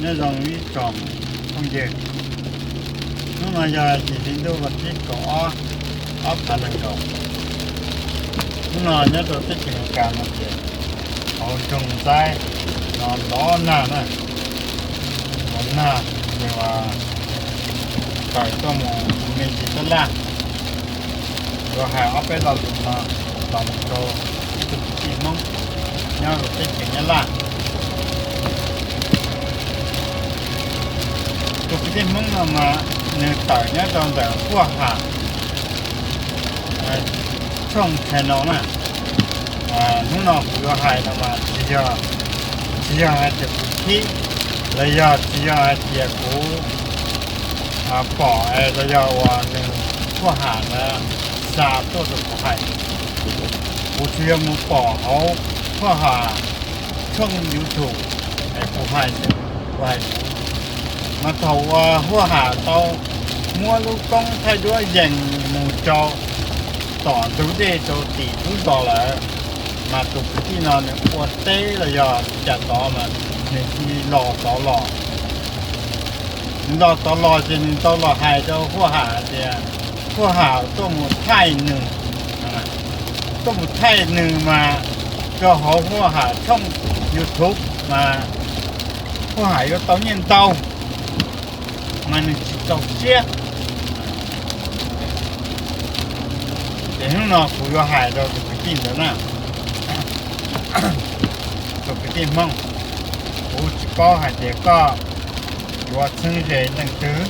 Nyob zoo ib tsoom phooj ywg, hnub no yog yim hli ntuj vas thib kaum ob, ob phav nees nkaum. Hnub no nyob rau teb chaws Amelikas no ces hauv nroog Ntxaib no lov nag na, lov nag ces uas tawm tuaj mus me ntsis tab laj. Yuav hais ob peb lo lus no los mus rau ib tug kwv tij Hmoob nyob rau teb chaws Nyab Laj. Tus kwv tij Hmoob no mas nws tawm nyob rau ntawm Huaj Ham tshooj channel na. Hnub no kuv yuav hais no mas tsis yog, tsis yog hais tias kuv khib, los yog tsis yog hais tias kuv pom los yog uas nws Huaj Ham ntawd xa tuaj rau kuv hais. Kuv tsuas yog mus pom hauv Huaj Ham tshooj YouTube es kuv hais, kuv hais kuv. Mas thaum uas Huaj Ham tau muab lub koob thaij duab yees mus rau tom ntug dej rau tim lub zos lawm, mas tus kwv tij no nws ua teb los yog li cas tod mas nws cia li los tod los. Nws los tod los ces nws tau los hais rau Huaj Ham tias Huaj Ham tuaj mus thaij nws, tuaj mus thaij nws mas rau hauv Huaj Ham tshooj YouTube mas Huaj Ham yuav tau nyiaj ntau, mas nws tsis txaus siab. Ces hnub no kuv yuav hais rau tus kwv tij ntawd na, tus kwv tij Hmoob, kuv tsis paub hais tias koj yuav txheeb ze leej twg,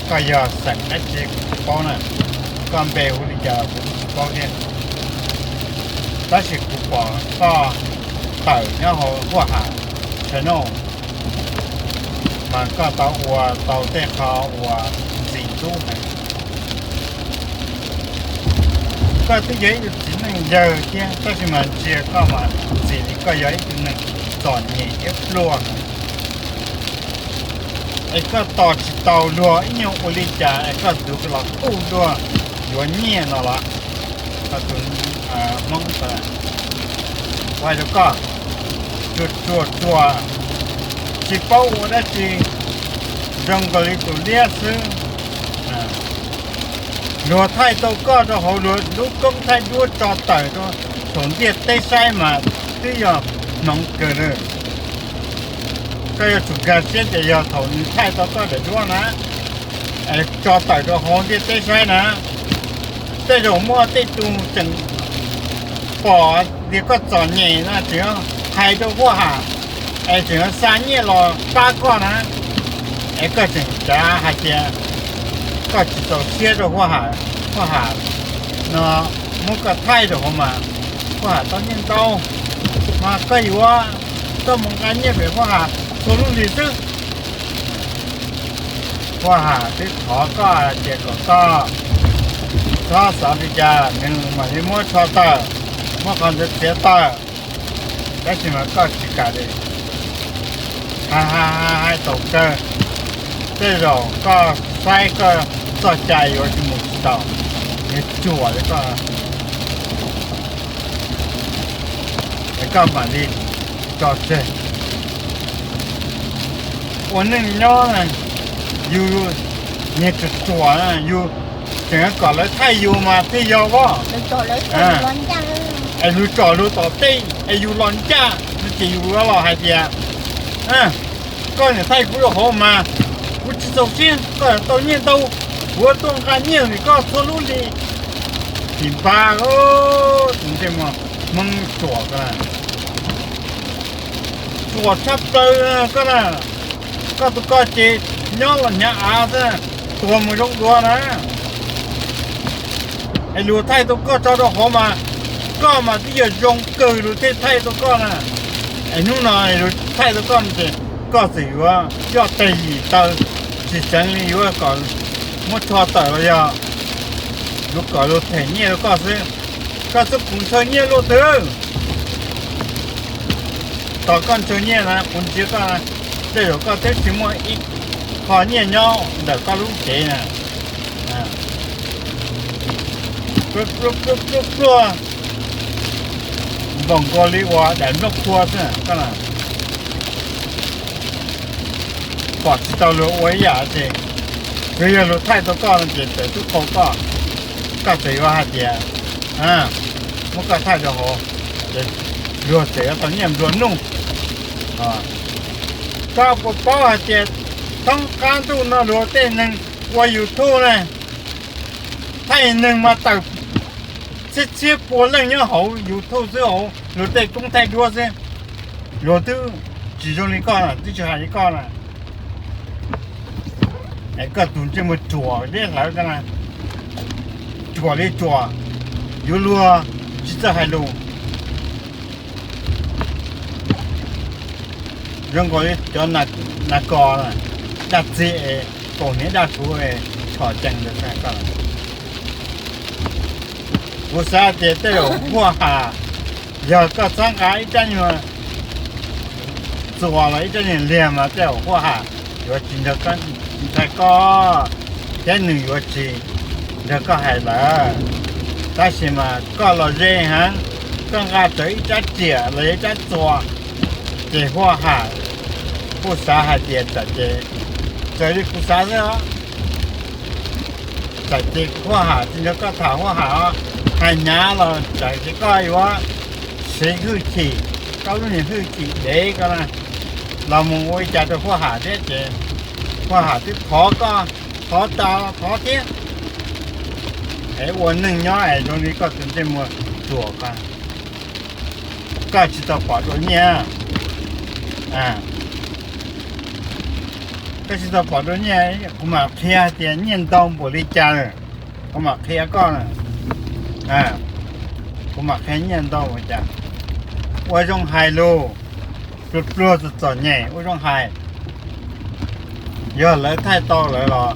koj yog xeem dab tsi kuv tsis paub na, koj npe hu li cas kuv tsis paub thiab. Tab sis kuv pom koj tawm nyob hauv Huaj Ham channel, mas koj tau ua tau tej qho uas ntxim hlub heev. Koj twb yog ib tug txiv neej yawg thiab, tab sis mas ntsia koj mas ntxim li koj yog ib tug neeg txom nyem thiab pluag heev. Es koj tos tsis tau luag ib nyuag ua li cas es koj tus los kuj luag yuav nyiaj no los? Koj tus Hmoob, kuv hais rau koj, tsuas tsuas tsuas tsis paub ua dab tsi, zoo nkaus li tus liab xwb. Luag thaij tau koj rau hauv luag lub koob thaij duab tso tawm rau saum ntiaj teb saib mas twb yog hmoov kawg lawm. Koj yuav tsum nkag siab tias yog thaum nws thaij tau koj daim duab na, es tso tawm rau hauv ntiaj teb saib na, tej zaum muaj tej tug tseem pom tias koj txom nyem na tseem hais rau Huaj Ham, es tseem xa nyiaj los pab koj na, es koj tseem cav hais tias koj tsis txaus siab rau Huaj Ham, Huaj Ham no muab koj thaij rau hauv mas Huaj Ham tau nyiaj ntau, mas koj yuav, koj mus nqa nyiaj pem Huaj Ham txhua lub hlis xwb. Huaj Ham twb thov koj hais tias kom koj txhob xav li cas, nws mam li muab tsho tawm, muab qhov ntawd txiav tawm, tab sis mas koj tsis kam li. Hais hais hais tau kawg, tej zaum koj saib koj txoj cai yuav tsis mus tsis tau, nws cuam li koj, es koj mam li tso tseg. Ua neej nyob na, yus niag tsuam tsuam na, yus tseem kom lawv thaij yus mas thiaj yog os. Es lus tsom luag tom tej es yus los ncaj no ces yus yuav los hais tias, koj niam thaij kuv rau hauv mas kuv tsis txaus siab, koj tau nyiaj ntau, kuv yuav tuaj nqa nyiaj vim koj txhua lub hlis. Tsis npab, tus ntsej muag Hmoob tsuam koj na, tsuam tshaj plaws koj na. Koj tus koj ces nyob los hnyav av xwb, tuag mus zoo dua na. Es luag thaij tau koj tso rau hauv mas koj mas twb yog zoo kawg luag thiaj thaij tau koj na. Es hnub no luag thaij tau koj no ces koj txawm yuav coj tag yim taw, tsis xeev li yuav kom muab tsho tawm los yog yuav kom luag them nyiaj rau koj xwb. Koj xub kuv ntshaw nyiaj luaj twg, tos koj ntshaw nyiaj na, kuv ntsia koj, tej zaum koj twb tsis muaj ib qho nyiaj nyob ntawm koj lub cev na. Pluag, pluag, pluag, pluag, npaum nkaus li uas daim nplooj qhua xwb koj na. pom tsis tau luag ua ib yam ces, yog luag thaij tau koj no ces txawm tub qau koj, koj txawm yuav hais tias muab koj thaij rau hauv, luag txawm yuav tau nyiaj nplua nuj. Koj puas paub hais tias thoob qab ntuj no luag tej neeg ua YouTube na, thaij neeg mas tawm txhiab txhiab pua leej nyob hauv YouTube xwb, hauv luag tej koob thaij duab xwb. Luag twb tsis zoo li koj na, twb tsis hais li koj na. Koj tus ntsej muag ruam liab hlawv koj na, ruam li ruam, yuav luag tsis txawj hais lus. Zoo nkaus li cov nas kos daj txig es kaum hniav daj rhuv tshom cees ntawd. Kuv xav tias tej zaum huaj ham, yog koj txhob nqa ib rab nyuag txuas los ib rab nyuag liag mas tej zaum huaj ham yuav tsis nrog koj, tsis ntshai koj, thiab nws yuav tsis nrog koj hais lawm. Tab sis mas koj los ze heev, koj nqa rawv ib rab riam los yog ib rab txuas, ces huaj ham kuj xav hais tias txawm ces, txawm li kuv xav xwb os, txawm ces huaj ham tsis nrog koj tham huaj ham os, hais hnyav los txawm ces koj yuav siv hwj chim, koj lub niag hwj chim dev ko na, los mus ua li cas rau huaj ham thiab ces huaj ham twb thov koj, thov tas thov thiab. Es ua neeg nyob es zoo li koj tus ntsej muag ruam ko, koj tsis tau pom dua nyiaj, koj tsis tau pom dua nyiaj, kuv mam qhia tias nyiaj ntau npaum li cas, kuv mam qhia koj, kuv mam qhia nyiaj ntau npaum li cas. Ua zoo hais lus, pluag pluag txom txom nyem ua zoo hais. Yog lawv thaij tau lawv los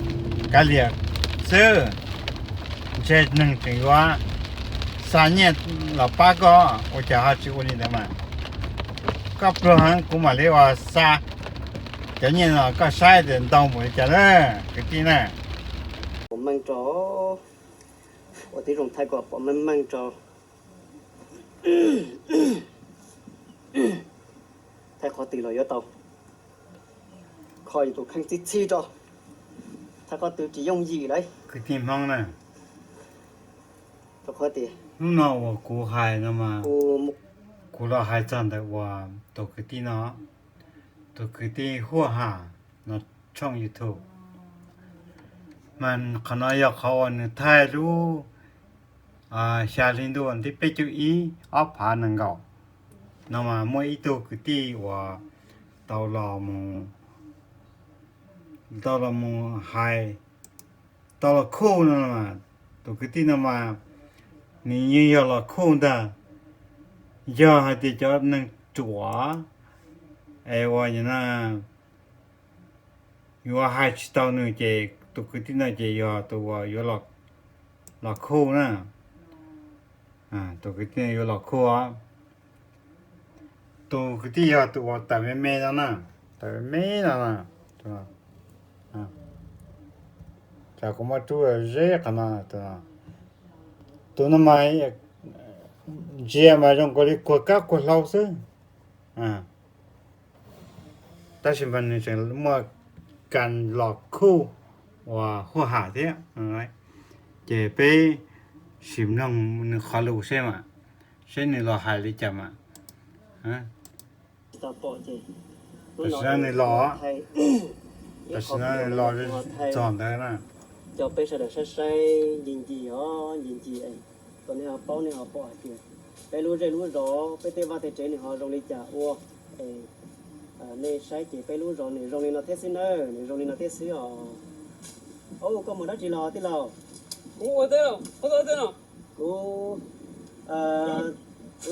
kav liam xwb, ntshe neeg tseem yuav xa nyiaj los pab koj, ua cas ho tsis ua li ntawd mas. Koj pluag heev kuv mam li ua xa cov nyiaj no koj saib tias ntau npaum li cas na, kwv tij na. Pom meej tso, ua tib zoo thaij kom pom meej meej tso. Thaij qhov twg los yuav tau, kho yus tus kheej txhib txhib tso. Thaij qhov twg tsis yooj yim lauj. Kwv tij Hmoob na, rau qhov tias hnub no uas kuv hais no mas, kuv los hais txog ntawm uas tus kwv tij no, tus kwv tij Huaj Ham no tshooj YouTube, mas qhov no yog qhov uas nws thaij lub xya hli ntuj vas thib peb caug ib ob phav nees nkaum no mas muaj ib tug kwv tij uas tau los mus, tau los mus hais, tau los khuj no, tus kwv tij no mas nws yeej yog los khuj ntag. Yog hais tias cov neeg ruam es uas yuav hais tsis tau nws ces tus kwv tij no ces yog tus uas yuav los khuj na. Tus kwv tij yuav los khuj os. Tus kwv tij yog tus uas tawm me me no na, tawm me me no na. Tsam kuv muab rub ze qhov no. Tus no mas ntsia mas zoo nkaus li kuag kab kuag hlau xwb, tab sis mas nws tseem muaj kas los khuj uas Huaj Ham thiab. Ces peb sim mloog nws qhov lus seb mas, seb nws los hais li cas mas. Tam sim no nws los, tam sim no nws los txog ntawd na. Coj peb sawv daws saib saib ncig ncig os, ncig ncig, kom nej ho paub nej ho pom hais tias peb lub zej lub zos, peb tej vaj tej tsev nws ho zoo li cas ua. Nej saib ces peb lub zos nws zoo li no thiab xwb nawb, nws zoo li no thiab xwb os. Au, koj mus dab tsi los tij laug? Kuv, kuv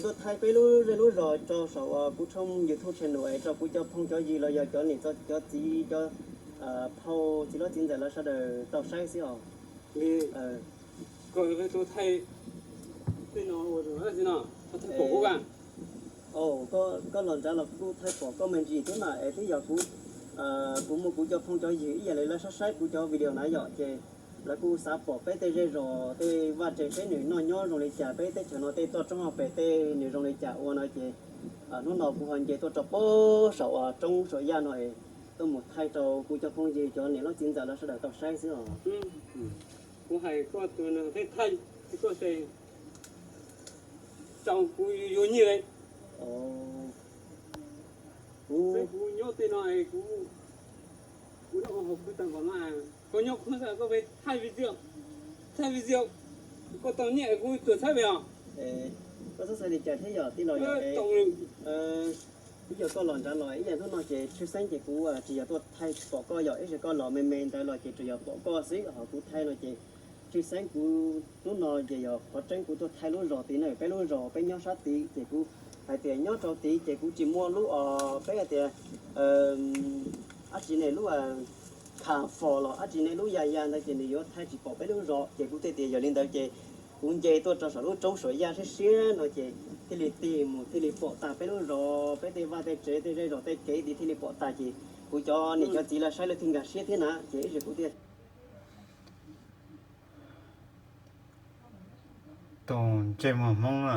tuaj thaij peb lub zej lub zos tso saum kuv tshooj YouTube channel es rau kuv cov phooj cov ywg los yog cov niam cov txiv, cov phauj txiv hlob txiv ntxawm lawv sawv daws tau saib xwb os. Koj thaij tej no ua, koj los nrad los kuv kuj thaij pom koj me ntsis thiab mas es twb yog kuv, kuv muaj kuv cov phooj cov ywg ib yam li lawv saib saib kuv cov video na yom, ces lawv kuj xav pom peb tej zej zos tej vaj tse seb nws noj nyob zoo li cas, peb teb chaws no tej toj roob hauv pes tej nws zoo li cas ua no ces hnub no kuv ho nce tuaj rau pem saum roob saum yaj no es Koj mus thaij rau kuv cov phooj ywg cov niam loj txiv ntxawm los sawv daws tau saib xwb os. Kuv hais koj tus no thiaj thaij, koj rau yuav nyiaj li. Kuv nyob tej no, kuv nyob hauv khwb tag npaum no, koj nyob khwb tag koj thaij video, thaij video, koj tau nyiaj kuv tuaj thaij pem os. Koj txhob xav li cas thiab yog tij laug yog, kuv yog koj los nrad los ib yam hnub no ces tshwj xeeb ces kuv tsis yog tuaj thaij pom koj yog ib zaug koj los me me ntawd los ces tsuas yog pom koj xwb ho kuv thaij no ces tshwj xeeb kuv hnub no ces yog qhov tseeb kuv tuaj thaij lub zos tid na, peb lub zos peb nyob sab tid ces kuv hais tias nyob rau tid ces kuv tsis muaj lub os peb hais tias dab tsi ne lub kha fos los dab tsi ne lub ya ya ntawd ces nws yuav thaij tsis pom peb lub zos ces kuv thiaj tias yog li ntawd ces kuv nce tuaj rau saum lub roob saum yaj siab siab no ces thiaj li tig mus thiaj li pom tag peb lub zos peb tej vaj tej tsev tej zej zos tej kev tid thiaj li pom tag ces kuv cov niam cov txiv lawv saib lawv thiaj nkag siab thiab na ces ib zaug kuv thiaj Tus ntsej muag Hmoob na,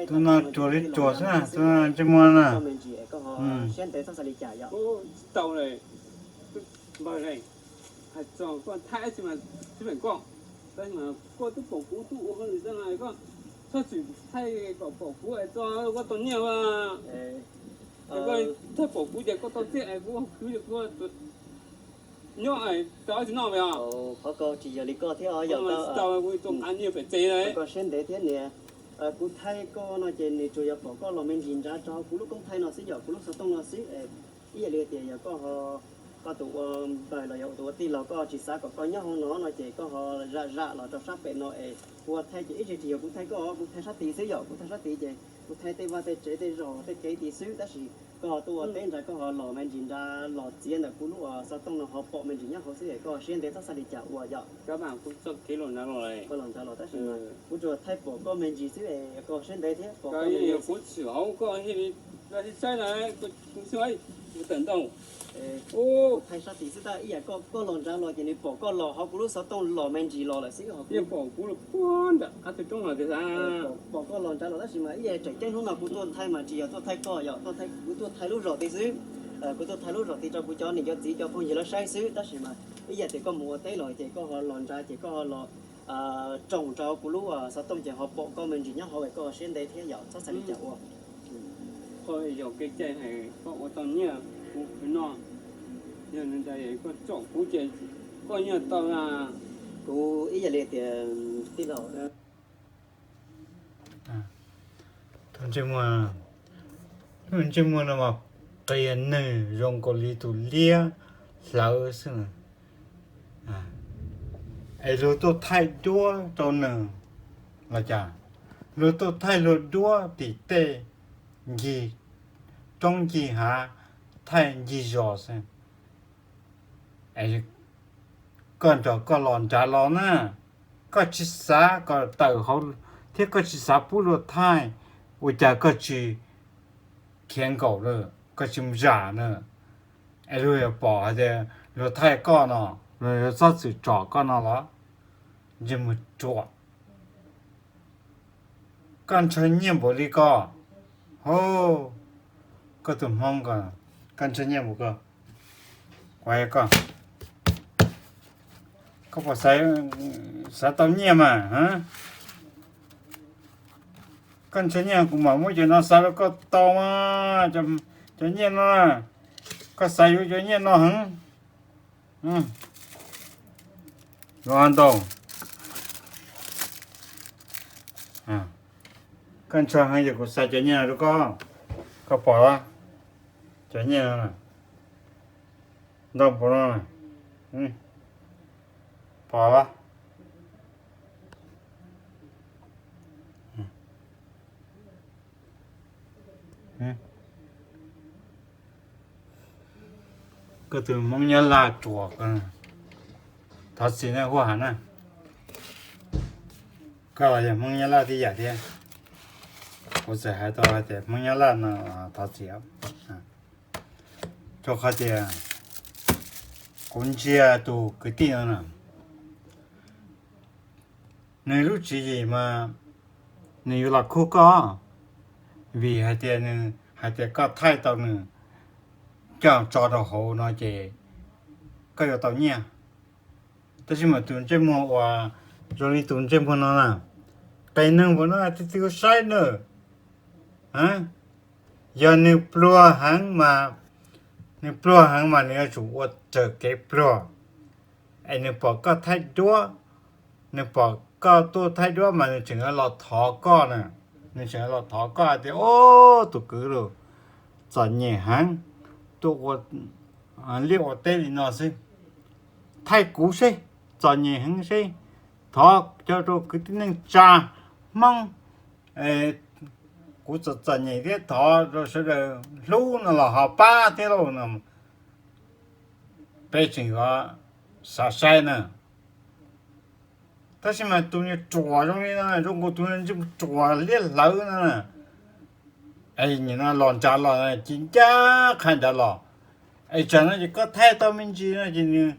tus no ruam li ruam xwb na, tus no ntsej muag na. Tsis tau li, npawg, hais txog koj thaij tsis pom koj, tab sis mas koj twb pom kuv twb ua hauj lwm tag no koj txhob txwm thaij kom pom kuv es tso koj tau nyiaj. Koj thaij pom kuv ces koj tau txiaj es kuv khwv ces kuv nyob tau tsis noj os. Qhov ko tsis yog li koj thiab os, yog tau kuv tau nqa nyiaj pem tsev lawm. Koj siab ntev thiab niam. Kuv thaij koj no ces nws tsuas yog pom koj los me ntsis nrad rau kuv lub koob thaij no xwb, yog kuv lub xov tooj no xwb. Ib yam li tias yog koj ho, koj tus ua npawg los yog tus ua tij laug koj tsis xav kom koj nyob hauv no no ces koj ho zam zam los rau sab pem no es kuv ua thaij ces ib txhia tsis yog kuv thaij koj, kuv thaij sab tid xwb, yog kuv thaij sab tid ces kuv thaij tej vaj tej tsev tej zos tej kev tid xwb, tab sis koj tuaj ua teb nrad koj ho los me ntsis nrad los txiav ntawm kuv lub xov tooj no ho pom me ntsis nyob hauv xwb es koj siab ntev txhob xav li cas ua yom. Koj los nrad los tab sis kuv tsuas thaij pom koj me ntsis xwb es koj siab ntev thiab pom koj me ntsis. Kuv tsis hauv koj saib na, kuv thaij sab tid xwb tab ib yam koj los nrad los ces nws pom koj los hauv kuv lub xov tooj los me ntsis los lawm xwb ho kuv pom kuv los puag nram qab tw roob los tias pom koj los nrad los tab sis mas ib yam tseem ceeb hnub no kuv tuaj thaij mas tsis yog tuaj thaij koj yom, kuv tuaj thaij lub zos tid xwb. Kuv tuaj thaij lub zos tid rau kuv cov niam cov txiv cov phooj ywg lawv saib xwb tab sis mas ib yam tias koj mus ua teb los ces koj ho los nrad ces koj ho los tsoom rau kuv lub xov tooj ces ho pom koj me ntsis nyob hauv es koj siab ntev thiab yom, txhob xav li cas ua. Koj yog kev cai hais koj ua tau nyiaj kuv khwv noj, yog li ntawd koj tsom kuv ces koj nyiaj tau na. Kuv ib yam li tias tij laug, tus ntsej muag, tus ntsej muag no mas qias neeg zoo nkaus li tus liab hlawv xwb. Es luag tuaj thaij duab rau nws los cas, luag tuaj thaij luag duab tim tej ncig roob ncig hav, thaij ncig zos xwb. Koj nrog koj los nrad los na, koj tsis xav kom tawm hauv thiab koj tsis xav pub luag thaij, ua cas koj tsis khiav nkaum lawm, koj tsis zam na? Es luag yuav pom hais tias luag thaij koj no, luag yuav txhob txwm tsom koj no los? Ntsej muag ruam. Koj ntshaw nyiaj npaum li ko, ho, koj tus hmoob ko, koj ntshaw nyiaj npaum ko, kuv hais koj, koj puas xav tau nyiaj mas? Koj ntshaw nyiaj kuv mam muab cov no xa rau koj tau mas, cov nyiaj no, koj xav yuav cov nyiaj no heev. Yuav ntau, koj ntshaw heev ces kuv xa cov nyiaj no rau koj, koj pom los? Cov nyiaj no ntau npaum no, pom los? Koj tus Hmoob Nyab Laj ruam, thov txim na Huab Ham na. Koj los yog Hmoob Nyab Laj tib yam thiab. Kuv txawm hais tau hais tias Hmoob Nyab Laj no, thov txim. Rau qhov tias kuv ntsia tus kwv tij no na, nws lub tswv yim mas nws yuav los khub koj, vim hais tias nws hais tias koj thaij tau nws, coj tso rau hauv no ces koj yuav tau nyiaj. Tab sis mas tus ntsej muag uas zoo li tus ntsej muag no na, qee neeg puas no twb twb saib na. Yog nws pluag heev mas, nws pluag heev mas nws yuav tsum ua raws kev pluag. Es nws pom koj thaij duab, nws pom koj tuaj thaij duab mas nws tseem yuav los thov koj na. Nws tseem yuav los thov koj tias, o, tus kwv los txom nyem heev, tuaj ua liaj ua teb li no xwb, thaij kuv seb, txom nyem heev seb, thov cov rau kwv tij neej tsa Hmoob, kuv txom txom nyem thiab thov rau sawv daws hlub no los ho pab thiab lauj no. Peb tseem yuav xav saib na. Tab sis mas tus niag ruam zoo li no, zoo nkaus tus niag ntsej muag ruam liab hlawv no, es nim no los nrad los ci ncaj qha nrad los, es tsam no ces koj thaij tau me ntsis no ces nws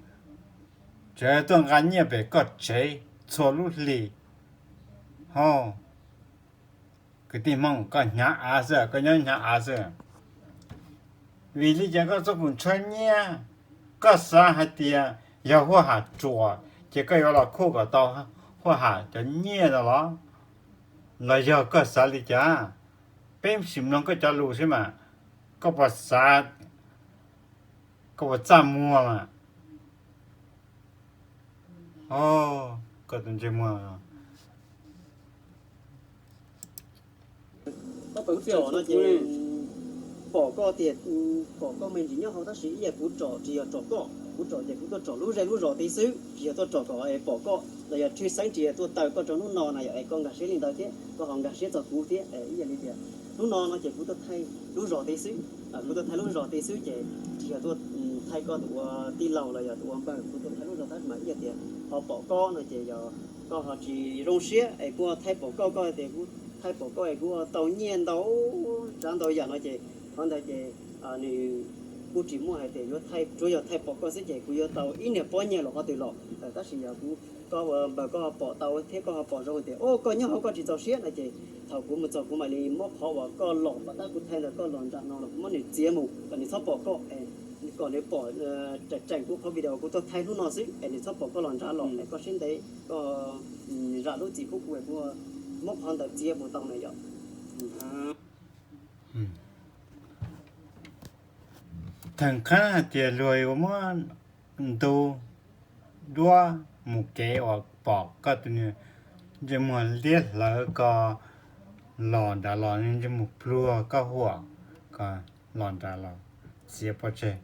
tseem tuaj nqa nyiaj pem koj tsev txhua lub hlis. Ho kwv tij Hmoob, koj hnyav av xwb, koj nyob hnyav av xwb. Vim li cas koj txoj kum ntshaw nyiaj? Koj xav hais tias yog Huaj Ham ruam ces koj yuav los khuj kom tau Huaj Ham cov nyiaj no los? Los yog koj xav li cas? Peb sim mloog koj cov lus seb mas, koj puas xav, koj puas txaj muag mas? Koj tus ntsej muag pom koj tias, pom koj me ntsis nyob hauv tab sis ib yam kuv tsom tsis yog tsom koj, kuv tsom ces kuv tuaj tsom lub zej lub zos tid xwb, tsis yog tuaj tsom kom pom koj los yog tshwj xeeb tsis yog tuaj taw koj rau hnub no na yom, es koj nkag siab li ntawd thiab koj ho nkag siab txog kuv thiab ib yam li tias hnub no no ces kuv tuaj thaij lub zos tid xwb. Kuv tuaj thaij lub zos tid xwb ces tsis yog tuaj thaij koj tus ua tij laug los yog tus ua npawg, kuv tuaj thaij lub zos tab sis mas ib yam tias ho pom koj no ces yog koj ho tsis zoo siab es kuv thaij pom koj, koj tias kuv thaij pom koj es kuv tau nyiaj ntau tsav ntau yam no ces qhov ntawd ces nws kuj tsis muaj hais tias yuav thaij, tsuav yog thaij pom koj xwb ces kuv yuav tau ib niag pob nyiaj los qhov twg los. Tab sis yog kuv, koj ua npawg koj ho pom tau thiab koj ho pom zoo tias o koj nyob hauv koj tsis txaus siab no ces thaum kuv mus txog kuv mam li muab qhov uas koj los pom tab kuv thaij ntawd koj los nram no los kuv muab nws txiav mus kom nws txhob pom koj, kom nws pom tseem tseem kuv qhov video kuv tuaj thaij hnub no xwb es nws txhob pom koj los nrad los es koj siab ntev koj zam lub txim pub kuv es kuv muab qhov ntawd txiav mus tau na yom. Theem qhab hais tias luag yuav muab ntu duab mus kev uas pom koj tus niag ntsej muag liab hlawv ko los nrad los, ntsej muag pluag koj huam ko los nrad los txiav pov tseg.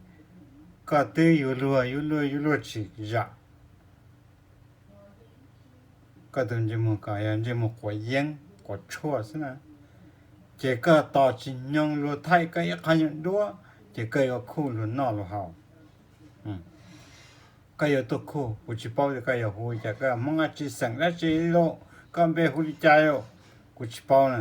Koj twb yuav luag, yuav luag, yuav luag tsis zam. Koj tus ntsej muag ko yog ntsej muag quav yeeb quav tshuaj xwb na, ces koj tos tsis nyoog luag thaij koj ib qho nyuag duab ces koj yuav khuj luag noj luag haus. Koj yuav tuaj khuj, kuv tsis paub tias koj yuav hu li cas, koj Hmoob dab tsi xeem dab tsi lauj, koj npe hu li cas lauj, kuv tsis paub na.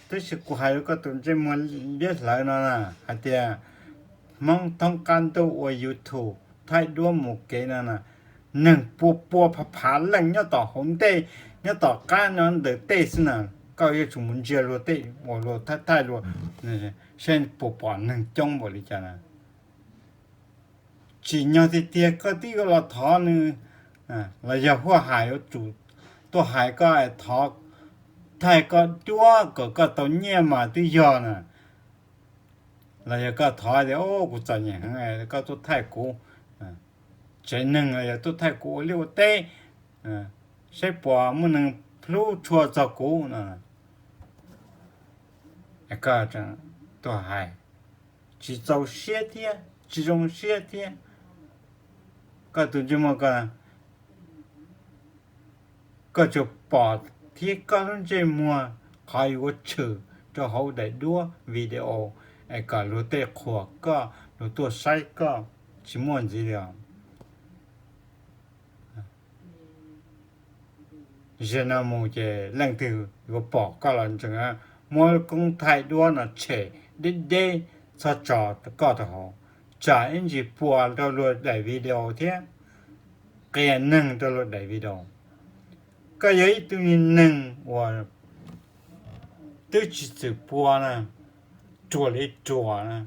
Tab sis kuv hais rau koj tus ntsej muag liab hlawv no na hais tias Hmoob thoob qab ntuj ua YouTube thaij duab mus kev no na, neeg pua pua phav phav leej nyob tom hauv ntej, nyob tom qab no ntawm tej xwb na. Koj yuav tsum mus ntsia luag tej uas luag thaij thaij luag, saib puas pom neeg coob npaum li cas na. Tsim nyog tiag tiag koj twb yuav los thov nws, los yog Huaj Ham yuav tsum tuaj hais koj thov thaij koj duab kom koj tau nyiaj mas twb yog na. Los yog koj thov tias kuv txom nyem heev, koj tuaj thaij kuv tsev neeg los yog tuaj thaij kuv ua liaj ua teb, saib puas muaj neeg hlub tshua txog kuv no. Koj tuaj hais tsis txaus siab thiab tsis zoo siab thiab. Koj tus ntsej muag ko, koj tsuas pom thiab koj lub ntsej muag qhov yuav tshwm rau hauv daim duab video es kom luag tej qhuas koj, luag tuaj saib koj, tsis muaj ntxiv li os. Zaum no mus ces leej twg yuav pom koj los ntseeg muab koob thaij duab no tshem deb deb, txhob tso koj rau hauv, tsam ib ntsis puas rau luag daim video thiab qias neeg rau luag daim video. Koj yog ib tug neeg uas twb tsis txwm pua na, ruam li ruam na.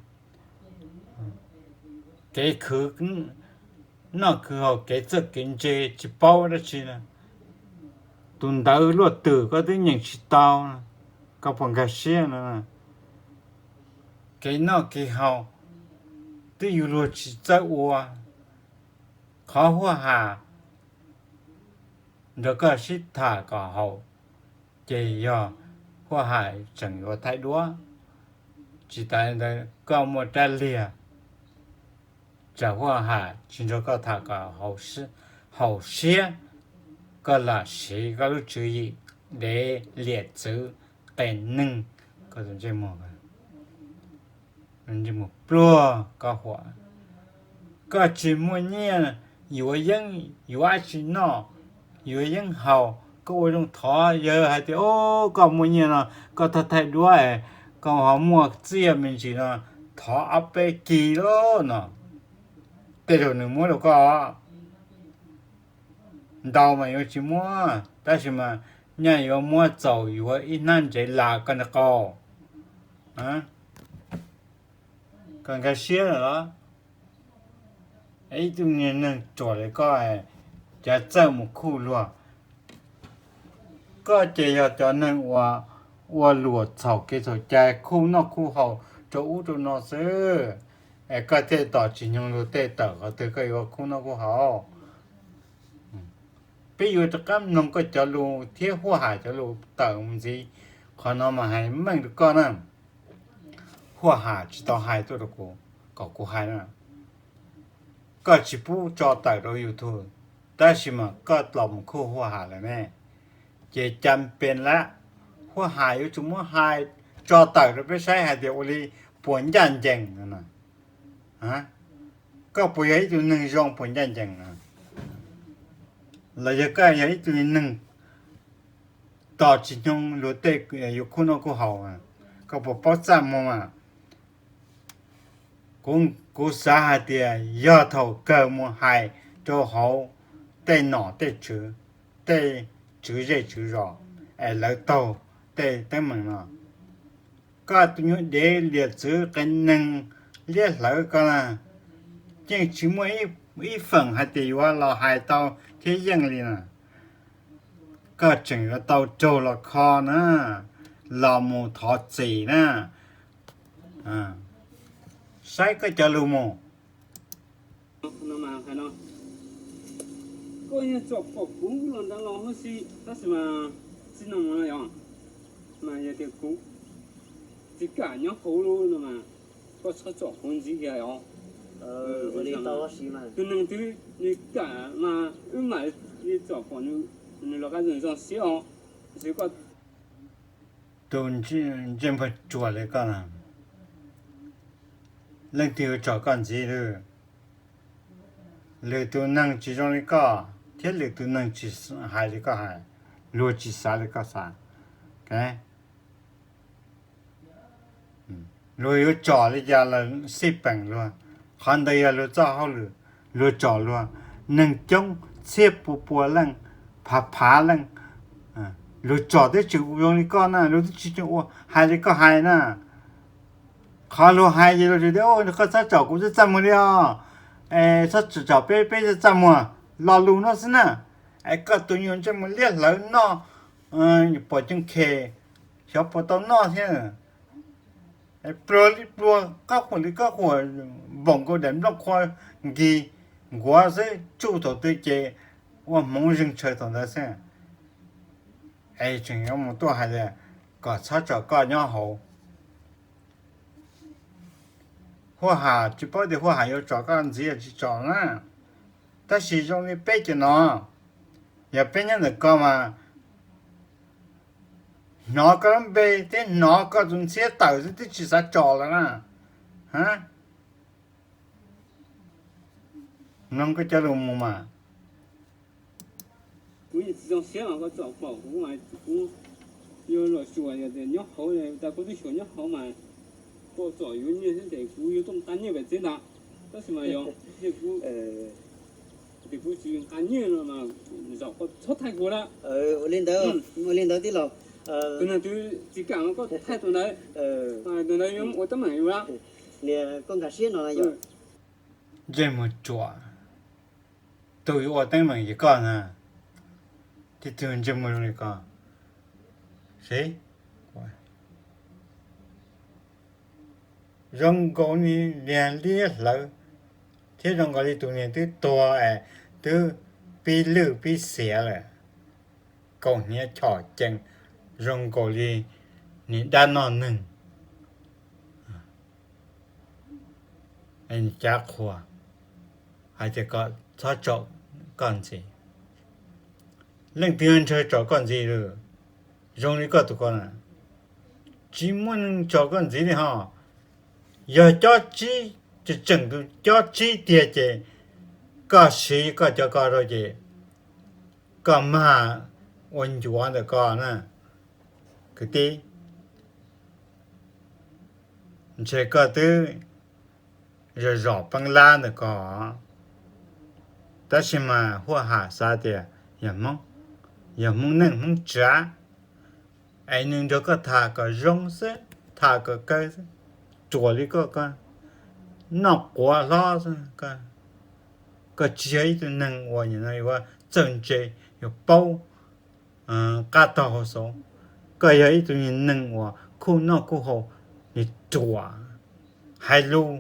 Kev khwv noj khwv haus, kev txawj kev ntse tsis paub dab tsi na. Tus ntawv luaj twm koj twb nyeem tsis tau, koj puas nkag siab no? Kev noj kev haus twb yus luag tsis txawj ua, qhov huaj ham nrog koj sib tham kom haum, ces yog huaj ham tseem yuav thaij duab. Tsis tas li ntawd koj muaj rab liag, tsam huaj ham tsis nrog koj tham kom haum siab, koj lam siv koj lub tswv yim dev liam txwv qes neeg, koj tus ntsej muag, ntsej muag pluag koj huam. Koj tsis muaj nyiaj yuav yeeb yuav dab tsi noj, yuav yeeb haus, koj ua zoo thov yawg hais tias, o, koj muaj nyiaj no koj thaij thaij duab, koj ho muaj txiaj me ntsis no, thov ob peb kis lauj no, tej zaum nws muab rau koj. Ntau mas yuav tsis muab, tab sis mas nyaj yuav muab txaus yuav ib hnab ntsev las koj nrog qau. Koj nkag siab lawm los? Ib tug niag neeg ruam li koj, cav txawj mus khuj luag. Koj ces yog cov neeg uas ua luam txhaum kev txhaum cai, khuj noj khuj haus rau ub rau no xwb, es koj thiaj tos tsis nyoog luag tej tawm qhov twg koj yuav khuj noj khuj haus. Peb yuav rov qab mloog koj cov lus thiab huaj ham cov lus tawm mus ntxiv. Qhov no mas hais meej rau koj na, huaj ham tsis tau hais tuaj rau kuv kom kuv hais na. Koj tsis pub tso tawm rau YouTube, tab sis mas koj los mus khuj huaj ham lawm ne, ces cas pes lawm, huaj ham yuav tsum muab hais tso tawm rau peb saib hais tias ua li puas ncaj ncees no. Koj puas yog ib tug neeg zoo puas ncaj ncees, los yog koj yog ib tug neeg tos tsis nyoog luag tej yuav khuj noj khuj haus? Koj puas paub txaj muag mas? Kuv xav hais tias yog thaum kawg mus hais rau hauv tej nom tej tswv, tej tswv zej tswv zos, es lawv taug tej teeb meem no. Koj tus nyuag dev liam txwv qee neeg liab hlawv koj na, yeej tsis muaj ib feem hais tias yuav los hais tau thiab yeej li na. Koj tseem yuav tau raug los kho na, los mus thov txim na. Saib koj cov lus mus. Koj yeej tsom pom kuv los ntawd los huv si, tab sis mas txij no mus no yog, mas yog tias kuv tsis kam nyob hauv lub no mas koj txhob tsom kuv ntxiv kiag os. Tus neeg twg nws kam mas wb mam li tsom pom nws los qab zoo siab os. Tus ntsej muag ruam li koj, leej twg yuav tsom koj ntxiv lawm? Lwm tus neeg tsis zoo li koj, thiab lwm tus neeg tsis hais li koj hais, luag tsis xav li koj xav. Luag yuav tsom li cas los xij peem luag, qhov ntawd yog luag txoj hauj lwm, luag tsom luag. Neeg coob txhiab pua pua leej, phav phav leej, luag tsom twb tsis zoo li koj na, luag twb tsis ua hais li koj hais na. Qhov luag hais ces luag tias, koj txhob tsom kuv txaj muag li os, txhob tsom peb peb txaj muag, lo lus no xwb na. Es koj tus nyuag ntsej muag liab hlawv noj pom cooj khes, xyov puas tau noj thiab. Pluag li pluag, qab huam li qab huam, npaum nkaus daim nplooj qhua nkig nkuav xwb, tsuj thaum twg ces ua hmoov zeeg tshaw thaum ntawd xwb. Es tseem yuav mus tuaj hais tias kom txhob tsom koj nyob hauv. Huaj ham tsis paub tias huaj ham yuav tsom koj ntxiv tsis tsom na, tab sis zoo li peb cov no, yog peb nyob ntawm ko mas hnov koj lub npe thiab hnov koj tus ntxhiab tawm xwb twb tsis xav tsom lawm na. Mloog koj cov lus mus mas. Kuv yeej tsis zoo siab mas koj tsom pom kuv mas kuv yuav los xyuas yog tias nyob hauv, tas kuv twb xyuas nyob hauv mas koj tsom yuav nyiaj thiab ces kuv yuav tuaj nqa nyiaj pem tsev ntag. Tab sis mas yog tias kuv, tias kuv tsis nqa nyiaj no mas zaum koj txhob thaij kuv na. Ua li ntawd, ua li ntawd tij laug. Tus neeg twg tsis kam koj thaij tus ntawd, tus ntawd yuav ua teeb meem yus. Niam, koj nkag siab no yom. Ntsej muag ruam, tus yuav ua teeb meem ces koj na, tib tug ntsej muag zoo li koj. Seb, zoo nkaus li liag liab hlawv, thiab zoo nkaus li tus niag twb tuag es twb pib lwj pib xiav lawm, kaus hniav chom cees, zoo nkaus li niag dab noj neeg. Cav qhuas hais tias kom txhob tsom koj ntxiv. Leej twg ntshaw tsom koj ntxiv lawm? Zoo li koj tus ko na, tsis muaj neeg tsom koj ntxiv li ho. Yog cob tsib, tseem tseem tus cob tsib tiag ces koj siv koj cov ko rau ces koj mag ua ncuav ntawm koj na kwv tij. Ntshe koj twb zom zom peeb lab ntawm ko, tab sis mas huaj ham xav tias yog Hmoob, yog Hmoob neej Hmoob tsav, es nws nrog koj tham kom zoo xwb, tham kom kawg xwb, ruam li koj, koj noj quav hlob xwb. Koj tsis yog ib tug neeg uas nim no yuav txawj ntse, yuav paub qab tog hauv xauv. Koj yog ib tug neeg uas khuj noj khuj haus, nws ruam, hais lus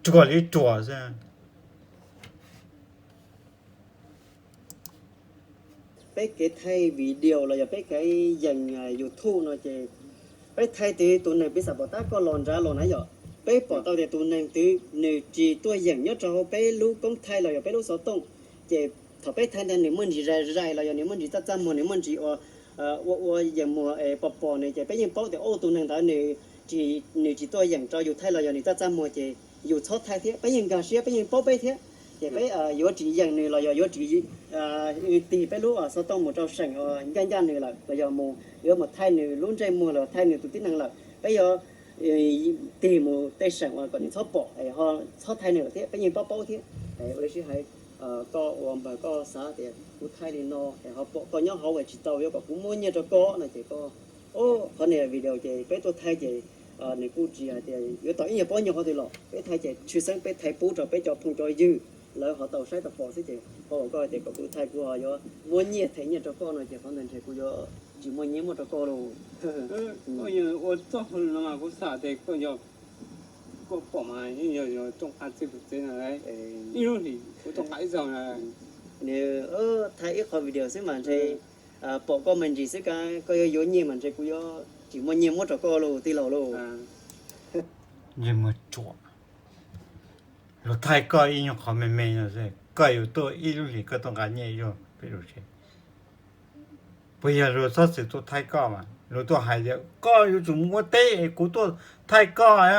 ruam li ruam xwb. Peb kev thaij video los yog peb kev yees YouTube no ces peb thaij tes tus neeg piv xam pom tab koj los nrad los na yom, peb pom tau tias tus neeg twg nws tsis tuaj yeem nyob rau hauv peb lub koob thaij los yog peb lub xov tooj, ces thaum peb thaij ntawd nws muaj ntsis zais zais los yog nws muaj ntsis txaj txaj muag, nws muaj ntsis ua ua ua yees muag es pos pos nws ces peb yeej paub tias tus neeg ntawd nws tsis, nws tsis tuaj yeem rau yus thaij los yog nws txaj txaj muag ces yus txhob thaij thiab, peb yeej nkag siab, peb yeej paub peb thiab. Ces peb yuav tsis yeem nws los yog yuav tsis tig peb lub xov tooj mus rau seem uas ncaj ncaj nws lawm los yog mus yuav mus thaij nws lub ntsej muag los thaij nws tus tib neeg lawm, peb yuav tig mus tej seem uas kom nws txhob pom es ho txhob thaij nws lawm thiab, peb yeej paub paub thiab. Ua li sib hais, koj ua npawg koj xav tias kuv thaij li no es ho pom koj nyob hauv es tsis tau yuav kom kuv muab nyiaj rau koj no ces koj, qhov niag video ces peb tuaj thaij ces nws kuj tsis hais tias yuav tau ib nyuag pob nyiaj qhov twg los, peb thaij ces tshwj xeeb peb thaij pub rau peb cov phooj cov ywg, lawv ho tau saib tau pom xwb ces qhov uas koj hais tias kom kuv thaij kuv ho yuav muab nyiaj them nyiaj rau koj no ces qhov ntawd ntshe kuv yuav tsis muaj nyiaj muab rau koj lauj. Koj yog ua txoj hauj lwm no mas kuv xav tias koj yog, koj pom mas yog tooj nqa txij kuv tsev no, ib lub hlis kuv tooj nqa ib zaug na. Nws thaij ib qho video xwb mas ntshe pom koj me ntsis xwb, koj yuav yuav nyiaj mas ntshe kuv yuav tsis muaj nyiaj muab rau koj lauj tij laug lauj. Ntsej muag ruam, luag thaij koj ib nyuag qhov me me no, koj yuav tuaj ib lub hlis koj tuaj nqa nyiaj ib zaug pem lub tsev. Puas yog luag txhob txwm tuaj thaij koj mas luag tuaj hais tias koj yuav tsum mus ua teb es kuv tuaj thaij koj,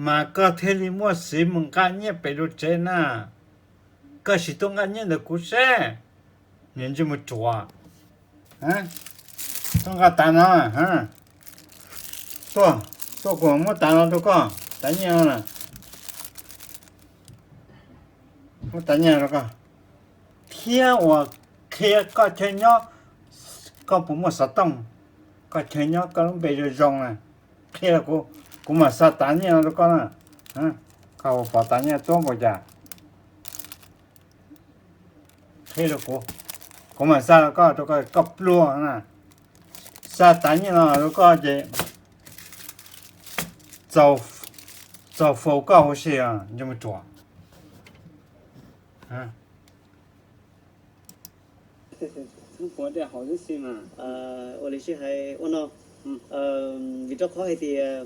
mas koj thiaj li muaj xiv mus nqa nyiaj pem lub tsev na. Koj sim tuaj nqa nyiaj ntawm kuv seb. Niag ntsej muag ruam, tuaj nqa tav no, tuaj, tuaj kuv muab tav no rau koj, tav nyiaj no, muab tav nyiaj rau koj, thiab uas qhia koj chaw nyob, koj puas muaj xov tooj, koj chaw nyob koj lub npe zoo zoo na, qhia rau kuv, kuv mam xa tav nyiaj no rau koj na. Koj puas pom tav nyiaj tuab npaum cas? Qhia rau kuv, kuv mam xa rau koj, rau koj, koj pluag na. Xa tav nyiaj no rau koj ces txaus faus koj huv si, ntsej muag ruam. Ua li sib hais ua no, vim rau qhov hais tias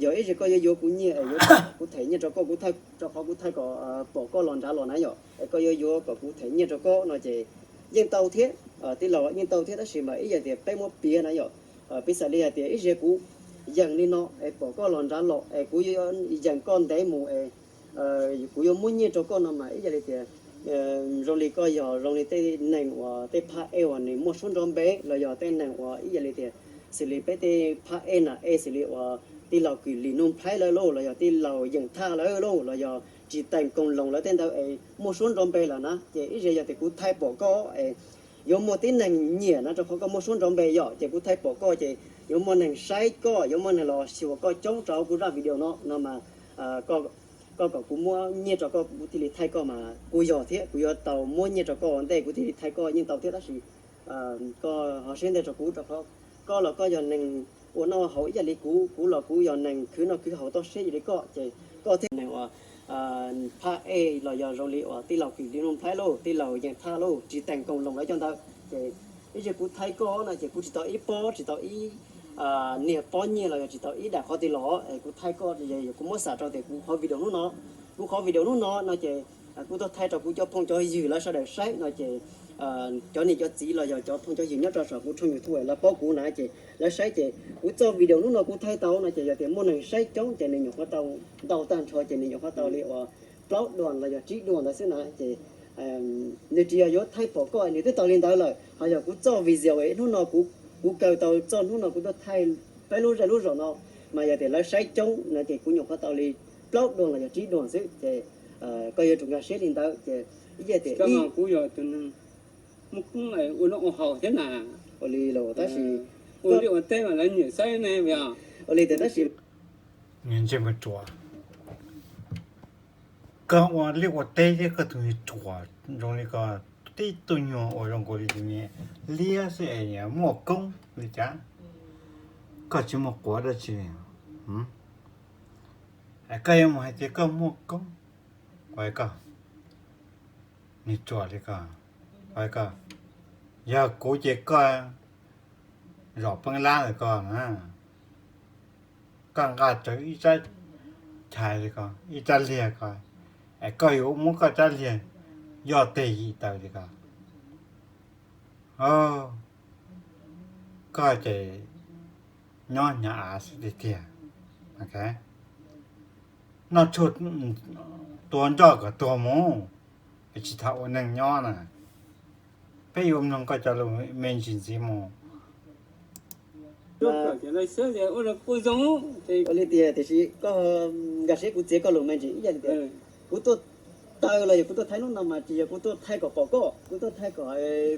yog ib zaug koj yuav yuav kuv nyiaj es yuav kuv them nyiaj rau koj, kuv thaij, rau qhov kuv thaij kom pom koj los nrad los na yom, es koj yuav yuav kom kuv them nyiaj rau koj no ces yeej tau thiab, tij laug, yeej tau thiab, tab sis mas ib yam tias peb muab piav na yom, piv xam li hais tias ib zaug kuv yeem li no es pom koj los nrad los es kuv yuav yeem koj ntev mus es kuv yuav muab nyiaj rau koj no mas ib yam li tias zoo li koj yog zoo li tej neeg uas tej phab ej uas nws muaj suab nrov npe los yog tej neeg uas ib yam li tias xws li peb tej phab ej na, ej xws li uas tij laug Kws Lis Nuj Nplhaib lawv lauj, los yog tij laug Yeem Thaj lawv lauj, los yog Tsis Teem Koos Loos lawv tej ntawd es muaj suab nrov npe lawm na, ces ib zaug yog tias kuv thaij pom koj es Yuav muaj tib neeg nyiam no rau qhov koj muaj suab nrov npe yom, ces kuv thaij pom koj ces yuav muaj neeg saib koj, yuav muaj neeg los xyuas koj coob rau kuv zaj video no no mas koj kom kuv muab nyiaj rau koj kuv thiaj li thaij koj mas kuv yog thiab, kuv yuav tau muab nyiaj rau koj ua ntej kuv thiaj li thaij koj yeej tau thiab, tab sis koj ho siab ntawd rau kuv rau qhov koj los koj yog neeg ua noj haus ib yam li kuv, kuv los kuv yog neeg khwv noj khwv haus toj siab ib yam li koj, ces koj thiaj neeg uas phab ej los yog zoo li uas tij laug Kim Li Nug Nplhaib lauj, tij laug Yeej Thaj lauj, Tsis Teem Koom Loos lawv cov ntawd. Ces ib zaug kuv thaij koj no ces kuv tsis tau ib pob, tsis tau ib niag pob nyiaj los yog tsis tau ib daim qhov twg los, es kuv thaij koj, kuv muab xam rau tias kuv qhov video hnub no, kuv qhov video hnub no no ces kuv tuaj thaij rau kuv cov phooj cov ywg lawv sawv daws saib no ces cov niam cov txiv los yog cov phooj cov ywg nyob rau saum kuv tshooj YouTube lawv paub kuv na ces lawv saib ces kuv txoj video hnub no kuv thaij tau no ces yog tias muaj neeg saib coob ces nws nyuam qhuav tau ntau tag nrho ces nws nyuam qhuav tau li uas plaub duas los yog tsib duas ntawd xwb na ces nws tsis yog yuav thaij pom koj, nws twb tau li ntawd lawm. Ho yog kuv txoj video hnub no kuv, kuv kaw tau txoj hnub no kuv tuaj thaij peb lub zej lub zos no, mas yog tias lawv saib coob no ces kuv nyuam qhuav tau li plaub duas los yog tsib duas xwb ces koj yuav tsum nkag siab li ntawd ces ib yam tias kuv yog tus neeg muaj koob ua noj ua haus thiab na. Ua li los tab sis ua liaj ua teb mas lawv nyiam saib ne. Ua li tias tab sis ntsej muag ruam, koj ua liaj ua teb thiab koj tus neeg ruam zoo li koj, tib tug nyuag uas zoo nkaus li tus niag liab xwb es muaj koob li cas, koj tsis muaj quav dab tsi li. Koj yuav mus hais tias koj muaj koob, ua koj, niag ruam li koj, ua koj, yog kuv ces koj zom peeb lab ntawm koj na, koj nqa rawv ib rab chais li ko, ib rab liag ko, es koj yuav muab koj rab liag yoj teg yim taws li ko. Koj ces nyob hnyav av xwb tiag tiag. Noj tshuaj tua nroj kom tuag mus, es tsis tham ua neeg nyob na. Peb yuav mloog koj cov lus me ntsis ntxiv mus. Ua li tias tiam sis koj nkag siab kuv txiav koj lus me ntsis ib yam li tias kuv tuaj taw los yog kuv tuaj thaij hnub no mas tsis yog kuv tuaj thaij kom pom koj, kuv tuaj thaij kom,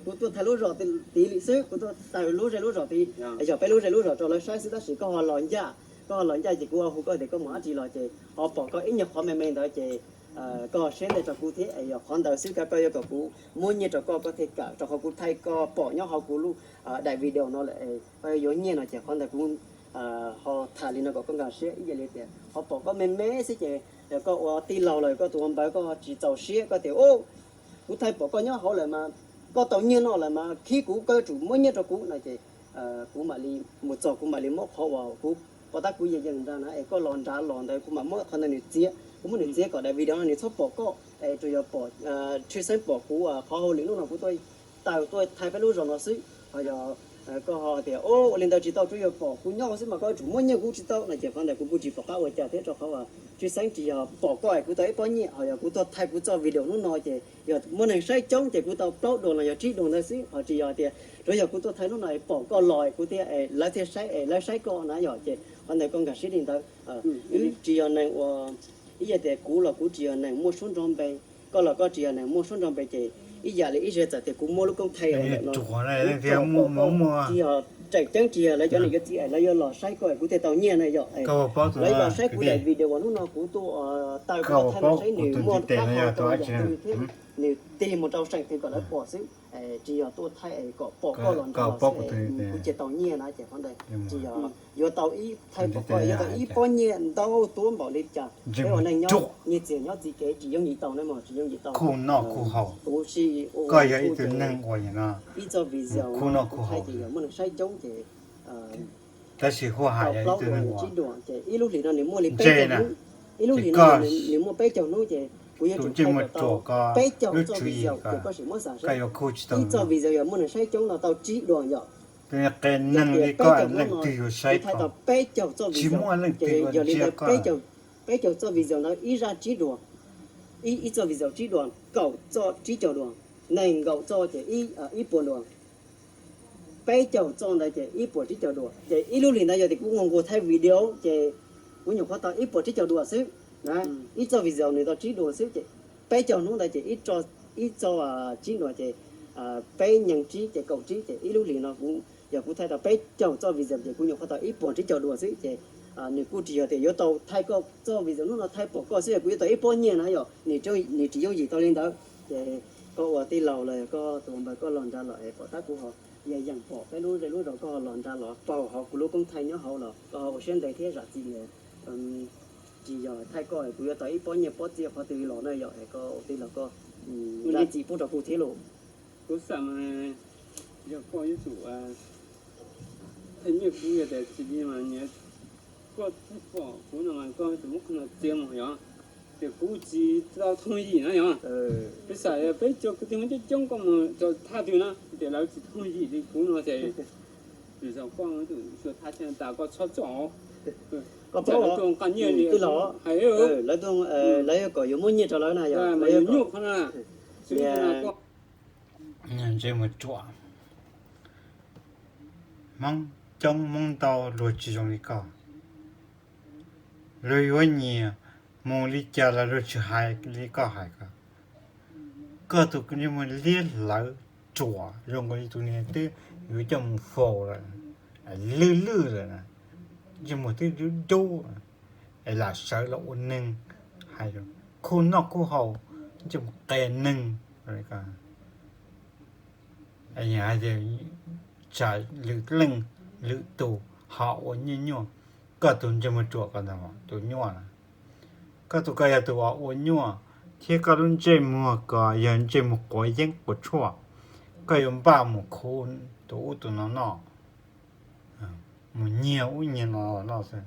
kuv tuaj thaij lub zos tid li xwb, kuv tuaj taw lub zej lub zos tid, yog peb lub zej lub zos rau lawv saib xwb tab sis koj ho los ncaj, koj ho los ncaj ces kuv hu koj tias koj mus dab tsi los ces ho pom koj ib nyuag qhov me me ntawd ces koj siab ntawd rau kuv thiab es yog qhov ntawd xwb koj yuav kom kuv muab nyiaj rau koj koj thiaj kam rau qhov kuv thaij koj pom nyob hauv kuv lub daim video no lawm, koj yuav nyiaj no ces qhov ntawd kuv ho tham li no kom koj nkag siab ib yam li tias ho pom koj me me xwb ces yog koj ua tij laug los koj tus ua npawg koj tsis txaus siab koj tias kuv thaij pom koj nyob hauv lawm mas koj tau nyiaj no lawm mas khib kuv, koj yuav tsum muab nyiaj rau kuv no ces kuv mam li mus txog kuv mam li muab qhov uas kuv pom tab kuv yeej yeej nrad na es koj los nrad los ntawd kuv mam muab qhov ntawd nws txiav, kuv muab nws txiav kom daim video no nws txhob pom koj es tsuas yog pom, tshwj xeeb pom kuv qhov hauj lwm hnub no kuv tuaj taw tuaj thaij peb lub zos no xwb. Ho yog koj ho tias ua li ntawd tsis tau, tsuas yog pom kuv nyob xwb mas koj yuav tsum muab nyiaj kuv tsis tau no ces qhov ntawd kuv kuj tsis pom qab ua cas thiab rau qhov tshwj xeeb tsis yog pom koj es kuv tau ib pob nyiaj, ho yog kuv tuaj thaij kuv txoj video hnub no ces yog muaj neeg saib coob ces kuv tau plaub duas los yog tsib duas ntawd xwb, ho tsis yog tias tsuas yog kuv tuaj thaij hnub no es pom koj los es kuv thiaj, lawv thiaj saib es lawv saib koj na yom, ces qhov ntawd koj nkag siab li ntawd. Wb tsis yog neeg uas, ib yam tias kuv los kuv tsis yog neeg muaj suab nrov npe, koj los koj tsis yog neeg muaj suab nrov npe ces ib yam li ib zaug txawm tias kuv muab lub koob thaij lawm no, tsis yog tseem ceeb tsis yog lawv cov niam cov txiv lawv yuav los saib koj es kuv thiaj tau nyiaj na yom. Lawv los saib kuv daim video uas hnub no kuv tuaj taw kuv los thaij los saib nws muaj qab hau rau yam twg thiab nws tig mus rau seem twg kom lawv pom xwb. Tsis yog tuaj thaij kom pom koj los nrad los xwb kuv cia tau nyiaj na ces qhov ntawd tsis yog yuav tau ib thaij pom koj yuav tau ib pob nyiaj ntau tuab npaum li cas. Peb ua neeg nyob nyiaj txiag nyob txiv kev tsis yooj yim tau na mog, tsis yooj yim tau. Kuv si ua ib tug neeg ua ib txoj video kuv thaij ces yog muaj neeg saib coob ces tab sis huaj hais yog ib tug neeg ua tsib duas ces ib lub hlis no nws muaj li peb caug hnub, ib lub hlis no nws muaj peb caug hnub ces kuv yuav tsum thaij kom tau peb caug txoj video ces koj sim muab xav seb ib txoj video yog muaj neeg saib coob no tau tsib duas yom. Yog tias peb caug hnub no kuv thaij tau peb caug txoj video ces yog li ntawd peb caug txoj video ntawd ib zaj tsib duas, ib txoj video tsib duas, kaum txoj tsib caug duas, nees nkaum txoj ces ib puas duas, peb caug txoj ntawd ces ib puas tsib caug duas ces ib lub hlis ntawd yog tias kuv nquag nquag thaij video ces kuv nyuam qhuav tau ib puas tsib caug duas xwb. Ib txoj video nws tau tsib duas xwb ces peb caug hnub ntawd ces ib txoj tsib duas ces peb nyeeg tsib ces kaum tsib ces ib lub hlis no kuv, yog kuv thaij tau peb caug txoj video ces kuv nyuam qhuav tau ib puas tsib caug dua xwb ces nws kuj tsis yog tias yuav tau thaij koj txoj video hnub no thaij pom koj xwb kuv yuav tau ib pob nyiaj na yom, nws tsis yooj yim tau li ntawd. Ces koj ua tij laug los koj tus npawg koj los nrad los es pom tab kuv ho yeej pom peb lub zej lub zos koj los nrad los paug hauv kuv lub koob thaij nyob hauv los koj ho ua siab ntev thiab zam txim. Tsis yog thaij koj kuv yuav tau ib pob nyiaj pob txiaj qhov twg los na yom, es koj ua tij laug koj zam txim pub rau kuv thiab lauj. Kuv xav mas yog koj ib tug thaij nyiaj kuv yog tias tsis li mas koj thaij pom kuv no mas koj tus muab qhov no txiav mus yom, ces kuv tsis tau thooj yim na yom. Peb xav peb cov kwv tij Hmoob coob coob koj mus rau thaj twg na ces lawv tsis thooj yim li kuv no ces nws zoo koj tus xyuas thaj chaw tas koj txhob txom. Koj paub lawv tuaj nqa nyiaj li tij laug hais, lawv tuaj, lawv yuav kom yus muab nyiaj rau lawv na yom, lawv yuav nyuaj qhov na. Ntsej muag ruam, Hmoob coob Hmoob ntau luag tsis zoo li koj. Luag yuav nyiam mus li cas los luag tsis hais li koj hais ko. Koj tus ntsej muag liab hlawv ruam zoo nkaus li tus niag twb yuav coj mus faus lawm, lwj lwj lawm, ntsej muag twb dub dub, es lam sawv los ua neeg, hais khuj noj khuj haus, ntsej muag qias neeg. Hais tias tsam lwm leej lwm tus ho ua nyuaj nyuaj, koj tus ntsej muag ruam ko ntag tus nyuaj na. Koj tus ko yog tus uas ua nyuaj, thiab koj lub ntsej muag ko yog ntsej muag quav yeeb quav tshuaj, koj yuav npaj mus khuv tus ub tus no noj, mus nyiag ub nyiag no noj xwb.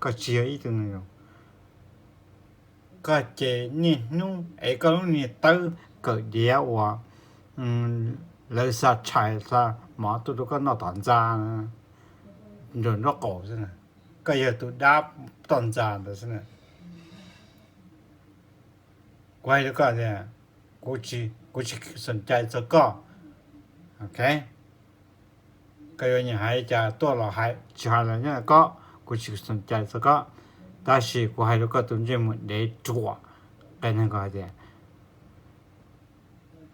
Koj tsis yog ib tug neeg zoo. Koj ces niaj hnub es koj lub niag tawb kawm diav uas lawv xa tshais xa mov tuaj rau koj noj tom ntxa, nraum nraub qaum xwb na. Koj yog tus dab toj ntxa ntawd xwb na. Kuv hais rau koj tias, kuv tsis, kuv tsis xoom cai txog koj. Ok, koj yuav nyiam hais li cas tuaj los hais, tsis hais los nyob koj, kuv tsis xoom cai txog koj. Tab sis kuv hais rau koj tus ntsej muag dev ruam, qe neeg ko hais tias,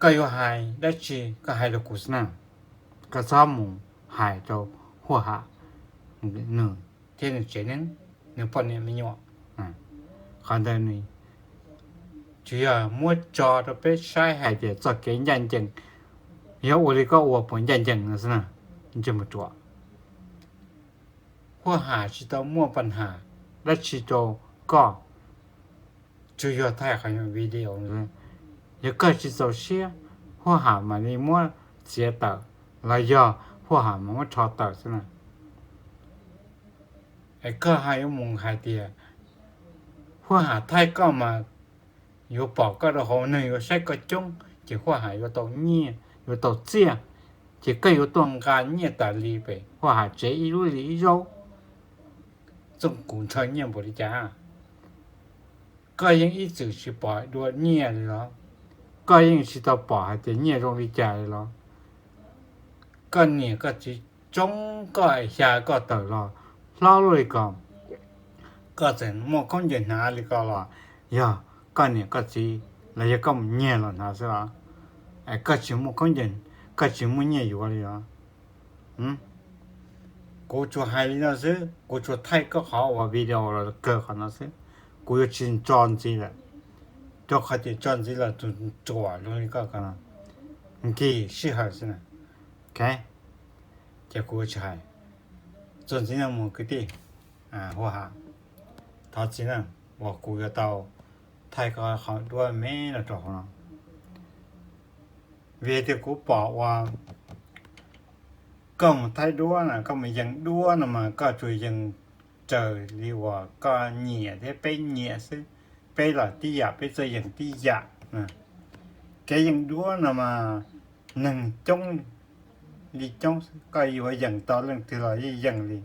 koj yuav hais dab tsi koj hais rau kuv xwb na. Koj txhob mus hais rau Huaj Ham nws thiab nws tsev neeg, nws poj niam me nyuam. Qhov ntawd nws tsuas yog muab tso rau peb saib hais tias txoj kev ncaj ncees, yog ua li koj ua puas ncaj ncees no xwb na. Ntsej muag ruam, Huaj Ham tsis tau muaj paj ham dab tsi rau koj, tsuas yog thaij qhov video. Yog koj tsis txaus siab, Huaj Ham mam li muab txiav tawm, los yog Huaj Ham mam muab rho tawm xwb na. Es koj ho yuav mus hais tias Huaj Ham thaij koj mas yuav pom koj rau hauv, neeg yuav saib koj coob, ces Huaj Ham yuav tau nyiaj yuav tau txiaj, ces koj yuav tuaj nqa nyiaj tas li pem Huaj Ham tsev ib lub hlis ib zaug. Txooj kuv ntshaw nyiaj npaum li cas? Koj yeej ib txwm tsis pom dua nyiaj li los? Koj yeej tsis tau pom hais tias nyiaj zoo li cas li los? Koj niam koj txiv tsoob koj xya koj tawm los hlob luaj li ko, koj txawm muaj khaub ncaws hnav li ko los yog koj niam koj txiv los yog koj mus nyiag los hnav xwb los? Es koj tsis muaj khaub ncaws, koj tsis muaj nyiaj yuav li los? Kuv tsuas hais li no xwb, kuv tsuas thaij koj qhov uas video los kawg qhov no xwb. Kuv yuav tsis tso ntxiv lawm, rau qhov tias tso ntxiv los tus ruam zoo li koj ko nkig sij hawm xwb na. Ok, ces kuv yuav tsis hais. Txuas ntxiv no mus kwv tij Huaj Ham, thov txim na, uas kuv yuav tau thaij koj qhov duab me no rau hauv no. Vim tias kuv pom uas koj mus thaij duab na, koj mus yees duab no mas koj tsuas yees raws li uas koj nyiam thiab peb nyiam xwb. Peb los tib yam, peb txawj yees tib yam. Kev yees duab no mas neeg coob li coob xwb, koj yuav yees tau leej twg los yeej yees li.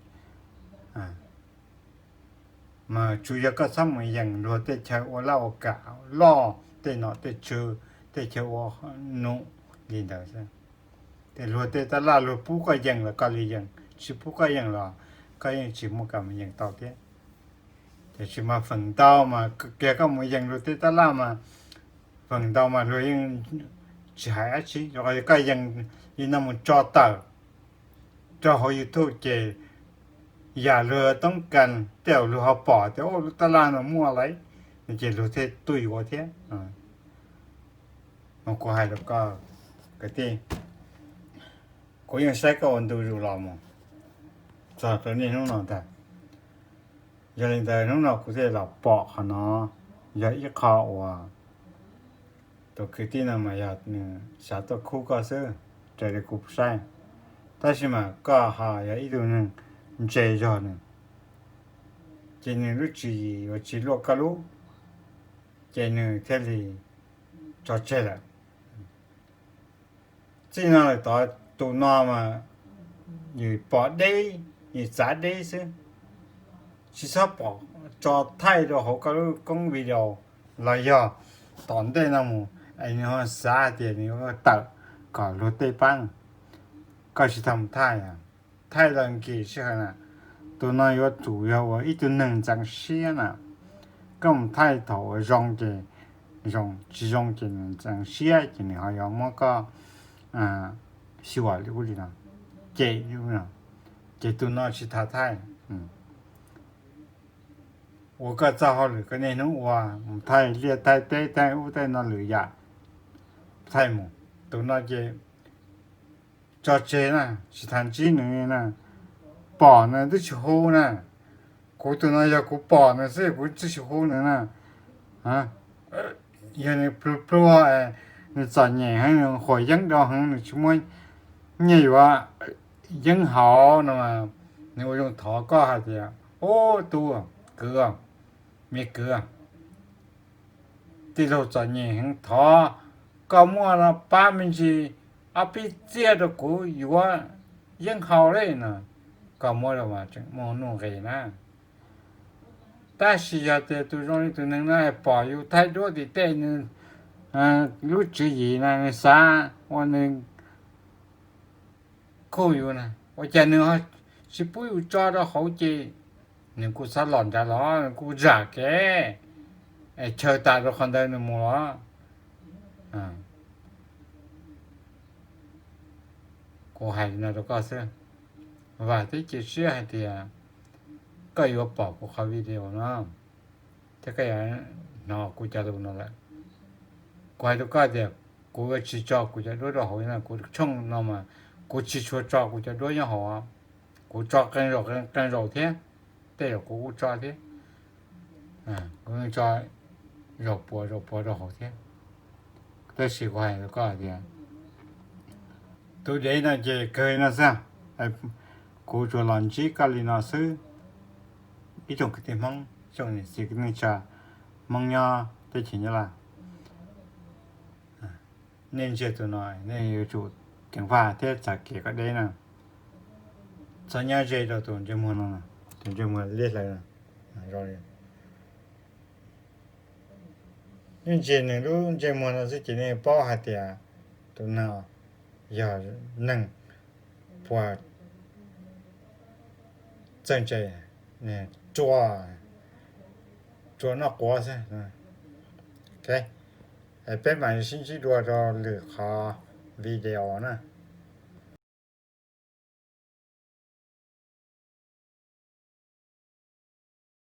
Mas tsuas yog koj txhob mus yees luag tej chaw ua laj ua kam loj, tej nom tej tswv, tej chaw ua num li ntawd xwb. Ces luag tej tab laj luag pub koj yees los koj li yees, tsis pub koj yees los koj yeej tsis muaj kam mus yees tau thiab. Tiam sis mas feem ntau mas kiag koj mus yees luag tej tab laj mas feem ntau mas luag yeej tsis hais dab tsi, rau qhov koj yees li no mus tso tawm rau hauv YouTube ces yam luag toob kas tej zaum luag ho pom tias lub taj laj no muaj lawm, ces luag thiaj tuaj yuav thiab. Mas kuv hais rau koj kwv tij, kuv yeej saib koj ua ntu zus los mus txog rau niaj hnub no ntag. Yog li ntawd hnub no kuv thiaj los pom qhov no, yog ib qho uas tus kwv tij no mas yog nws xav tuaj khub koj xwb, raws li kuv saib. Tab sis mas koj ho yog ib tug neeg ntse zog nws, ces nws lub tswv yim yuav tsis luaj koj lub, ces nws thiaj li tso tseg lawm. Txij no lawm tod tus no mas yus pom deb, yus txav deb xwb, tsis txhob pom tso thaij rau hauv koj lub koob video los yog tom ntej no mus es nws ho xav hais tias nws yuav tawm kom luag tej pab, koj tsis tau mus thaij. Thaij los nkim sij hawm na, tus no yuav tsum yog ua ib tug neeg ntxeev siab na. Koj mus thaij thaum uas zoo ces zoo, tsis zoo ces nws ntxeev siab ces nws ho yuav muab koj xyuas li ub li no, cem li ub li no, ces tus no tsis tau thaij. Ua koj txoj hauj lwm koj niaj hnub ua, mus thaij liaj thaij teb thaij ub thaij no lwm yam, thaij mus. Tus no ces tso tseg na, tsis tas ntsib nws na, pom nws twb tsis hu na. Kuv tus no yog kuv pom nws xwb kuv twb tsis hu nws na. Yog nws pluag pluag, nws txom nyem heev, nws huam yeeb dhau heev, nws tsis muaj nyiaj yuav yeeb haus no, nws ua zoo thov koj hais tias, ub, tub, kwv, me kwv, tij laug txom nyem heev, thov koj muaj no pab me ntsis ob peb txiaj rau kuv yuav yeeb haus li no, koj muab rau mas tseem muaj nuj nqis na. Tab sis yog tias tus zoo li tus neeg no pom yus thaij duab tim tej, nws lub tswv yim na nws xav ua nws khuj yus na, ua cas nws tsis pub yus tso rau hauv ces nws kuj xav los nrad los nws kuj zam kev es chaw tas rau qhov ntawd nws mus los. Kuv hais li no rau koj xwb, vam thiab cia siab hais tias koj yuav pom kuv qhov video no thiab koj yuav hnov kuv cov lus no lawm. Kuv hais rau koj tias kuv yuav tsis tso kuv cov duab rau hauv no, kuv tshooj no mas kuv tsis tshua tso kuv cov duab nyob hauv, kuv tso qee zaum qee zaum thiab, tej zaum kuv kuj tso thiab, kuv tso zaum puas zaum puas rau hauv thiab. Tab sis kuv hais rau koj tias tus dev no ces kawg li no xwb, kuv tsuas los ntsib koj li no xwb. Ib tsoom kwv tij Hmoob, tsoom niam txiv kwv tij neej tsa Hmoob nyob teb chaws Nyab Laj, nej ntsia tus no nej yuav tsum ceev faj thiab txav kev kom deb na. Txhob nyob ze rau tus ntsej muag no, tus ntsej muag liab hlaws no. Nej ntsia nws lub ntsej muag no xwb ces nej paub hais tias tus no yog neeg puas txawj ntse, rua, rua noj quav xwb. Peb mam sib ntsib dua rau lwm qhov video na.